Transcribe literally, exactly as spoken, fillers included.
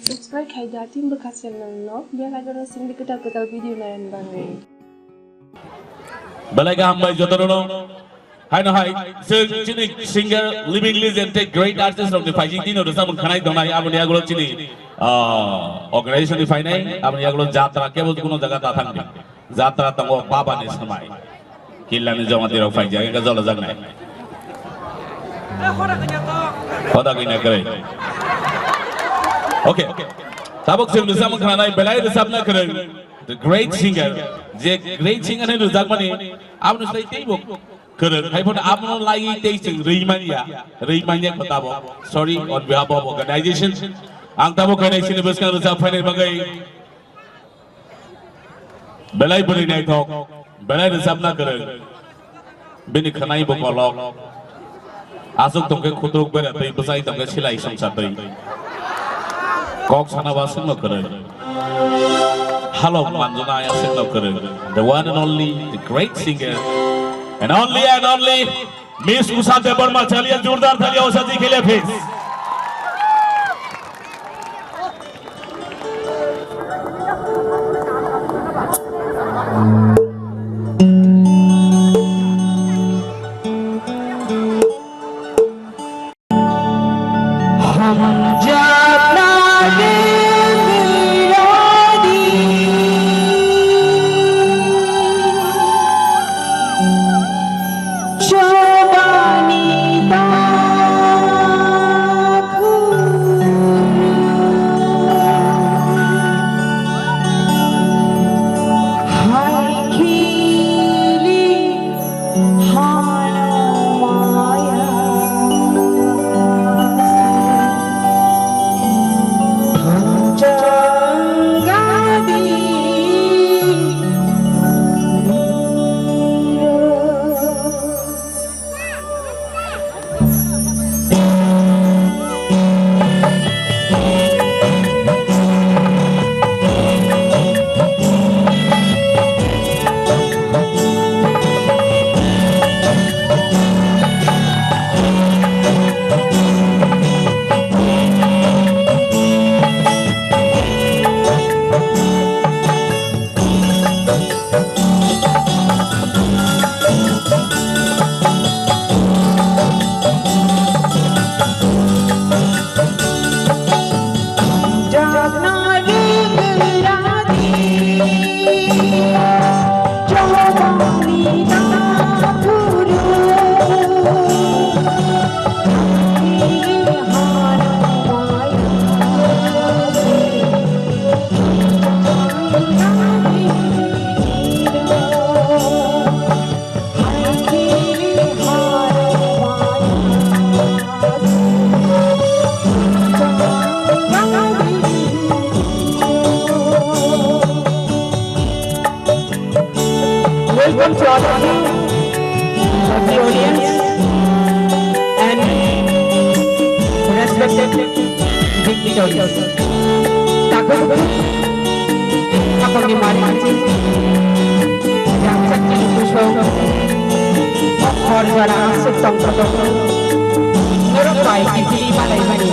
Subscribe khai da tin bwkha channel no, bell icon no singdi kwtal kwtal video nayan bagwi. Belai kaham bai jotono. Haino hai, chwng chini singer, living legend tei great artist rokni phaijing tino rwchapmung khanai tongnai, aboni yagulo chini, ah, organization ni phainai, aboni yagulo jatra kebo kuno jaga ta thangdi. Jatra tongo Baba ni Swmai. Killa ni jomati rok phaijak, engka jolo jaknai. Hoda kanya kwrwi. Okay. Tabuk chwng rwchapmung khanai, belai rwchapna kwrwng. The great singer. Je great singer ni rwjakmani, aboni sai teibo kwrwng. Hai phano abono laiwi tei chwng rwi manya. Rwi manya kho tabuk. Sorry, on behalf of organization. Ang tabuk khainai chini bwskang rwchap phainai bagwi. Belai bwrwi naithok, belai rwchapna kwrwng. Bini khwnai bo kolok. Aswk tongkhe khutruk bera twi, bwchai tongkhe silai songsa twi. Kok sana bo aswkno kwrwng. Halok manjuna aswkno kwrwng. The one and only, the great singer. And only and only Miss Usha Debbarma, chaliye jordar tali Usha ji ke liye, please. Welcome to all of you, lovely audience and respected dignitaries. Takhuk takhuk ni mari mari, yang sakti kusong, hor jora suk tong tong, norok bai kiti balai bani.